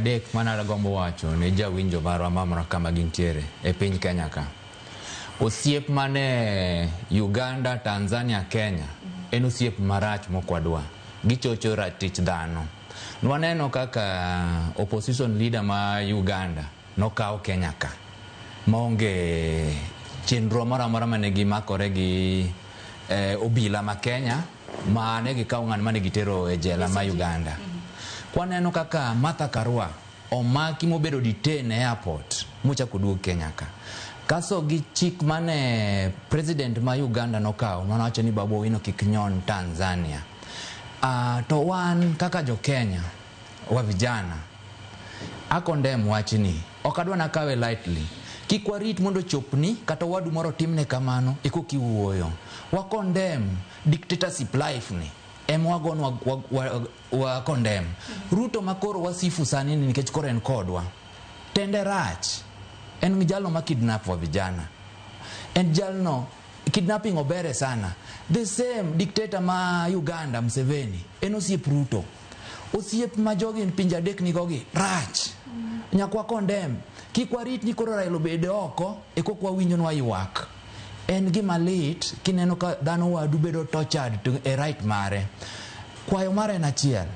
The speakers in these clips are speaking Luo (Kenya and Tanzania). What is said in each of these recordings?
adek mana agombo wacho ne jawinjo marwa mamora kama gintiere e piny Kenya ka. Osiep mane Uganda, Tanzania, Kenya en osiep marach mokwadwa. Gichocho ratich dhano. Nwaneno kaka opposition leader ma Uganda nokaw Kenya ka maonge chenro moro amora mane gimakore gi obila ma Kenya ma ne gikawo ng'ano mane gitero e jela ma Uganda. Kwaneno kaka Martha Karua omaki mobedo detain e airport mochako oduog Kenya ka. Kaso gi chik mane president ma Uganda nokawo manowacho ni Babu Owino kik nyon Tanzania. To wan kaka jo Kenya wa vijana a condemn wachni ok adwa nakawe lightly. Kik warit mondo chopni kata owadu moro timne kamano ekoka iwuoyo. Wa condemn dictatorship life ni ema wagon wa condemn. Ruto makoro wasifu sani ni nikech koro en kodwa. Tende rach. En jalno ma kidnap wa vijana. En jalno kidnapping obere sana. The same dictator ma Uganda Museveni en osiep Ruto. Osiep ma jogi pinje adek nigogi rach. Nyaka wa condemn. Kik warit ni koro Raila obed oko ekoka wawinjo ni waywak. En gima lit kineno ka dhano wadu bedo tortured to e right mare. Kwayo mara en achiel.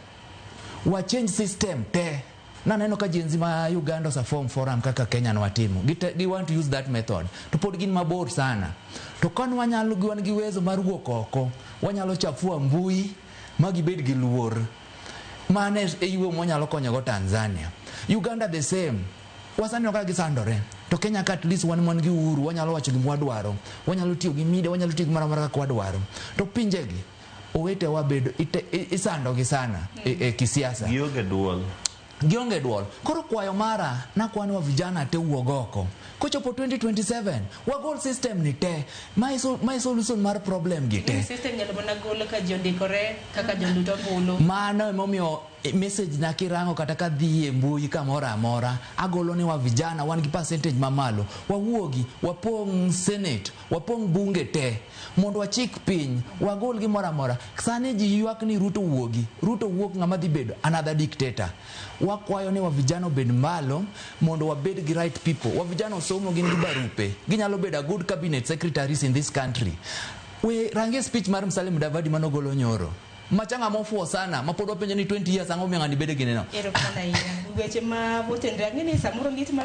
Wa change system te. Naneno ka Gen Z ma Uganda ose form forum kaka Kenya nwatimo. Gi want to use that method. To pod gin mabor sana. To ka wanyalo wan gi uwezo mar wuok oko, wanyalo chafua mbui ma gibed gi luor. Mano e yo mwanyalo konyogo Tanzania. Uganda the same. Wasaneno kaka gisandore. To Kenya ka at least wan wan gi uhuru, wanyalo wacho gima wadwaro. Wanyalo tiyo gi media, wanyalo tiyo gimoro amora kaka wadwaro. To pinjegi, owetewa bedo isandogi sana e kisiasa. Gionge duol. Gionge duol. Koro kwayo mara nakwa ni wa vijana te wuog oko. Kochopo 2027, wagol system ni te. Mae solution mar problem gi te. System nyalo mana golo ka ji ondikore kaka jolut ombulu. Mano emomiyo message na kirango kata ka dhi e mbui kamoro amora agolo ni wa vijana wan gi percentage mamalo wawuogi wapong' senate wapong' bunge te mondo wachik piny wagol gimoro amora sani ji ywak ni Ruto wuogi Ruto wuok ng'ama dhi bedo another dictator wakwayo ni wa vijana obed malo mondo wabed gi right people wa vijana osomo gin gi barupe ginyalo bedo a good cabinet secretaries in this country we range speech mar Musalia Mudavadi manogolo nyoro macha ng'ama ofuwo sana ma pod wapenjo ni 20 years ang'o miyo ng'ani bedo gi neno Erokamano ahinya. Weche ma otenre ang'e ni samoro liet mar